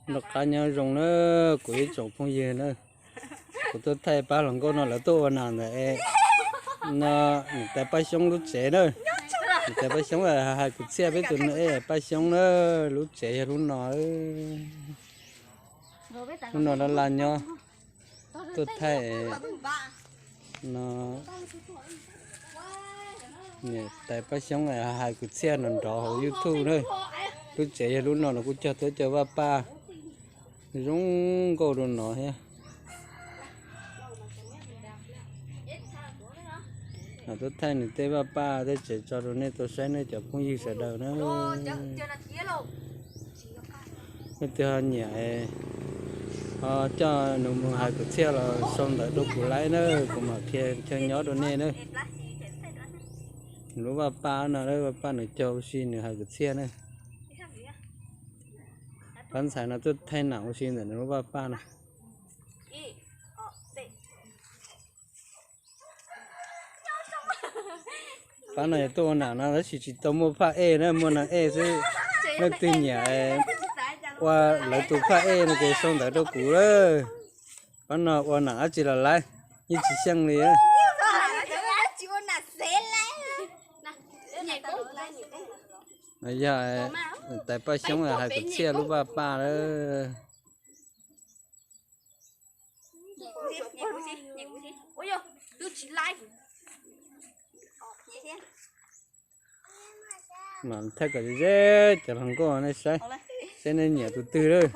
Noj qab nyob zoo na, kuv ib tsoom phooj ywg na. Kuv tuaj thaij pab hluas nkauj no lawv tuaj ua nas ntawm no, niam tais Paj Xyoob lub tsev na. Niam tais Paj Xyoob hais kwv txhiaj peb tus niam tais Paj Xyoob na, lub tsev yog lub no. Lub no laj laj nyob, tuaj thaij no. Niam tais Paj Xyoob hais kwv txhiaj nrov nrov hauv YouTube na. Lub tsev yog lub no, nws kuj cog tuaj cov vaj paj zoo nkauj rau no thiab. Tuaj thaij nws tej vaj paj tej tsev tso rau nej tau saib nej cov phooj ywg sawv daws na. Leej twg ho nyiam, ho coj nws mus hais kwv txhiaj los sau ntawv rau kuv laib na, kuv mam qhia chaw nyob rau nej na. Nws lub vaj paj no, vaj paj nws cog ua si nws hais kwv txhiaj na. Pab ntxhais no tuaj thaij nam ua si ntawm nws lub vaj paj no. Pab no yog tuaj ua nam no tab sis tsis tau muaj phaj ej na, muaj nas ej xwb. Leej twg nyiam ua lawv tus phaj ej no ces sau ntawv rau kuv lawm. Pab no ua nam dab tsi los laiv, yeej tsis xyeej li. Yog tais Paj Xyoob hais kwv txhiaj lub vaj paj lawm. Mam thaij kom ze ze cov hluas nkauj nej saib, saib nej nyiam tus twg lawm.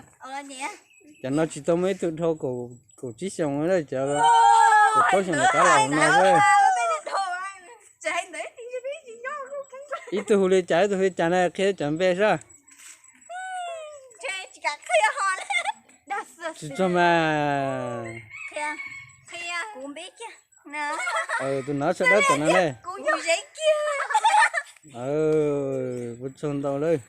Cov no tsis tau muaj ib tug dhau kaum tsib xyoos, cov kaum plaub xyoos rov qab los no xwb. Ib tug hu li cas ib tug hu li cas na, qhia cov npe saib. Tsis txog mas. Tus no sawv dawb tom no ne. Kuv txog ntau lawm.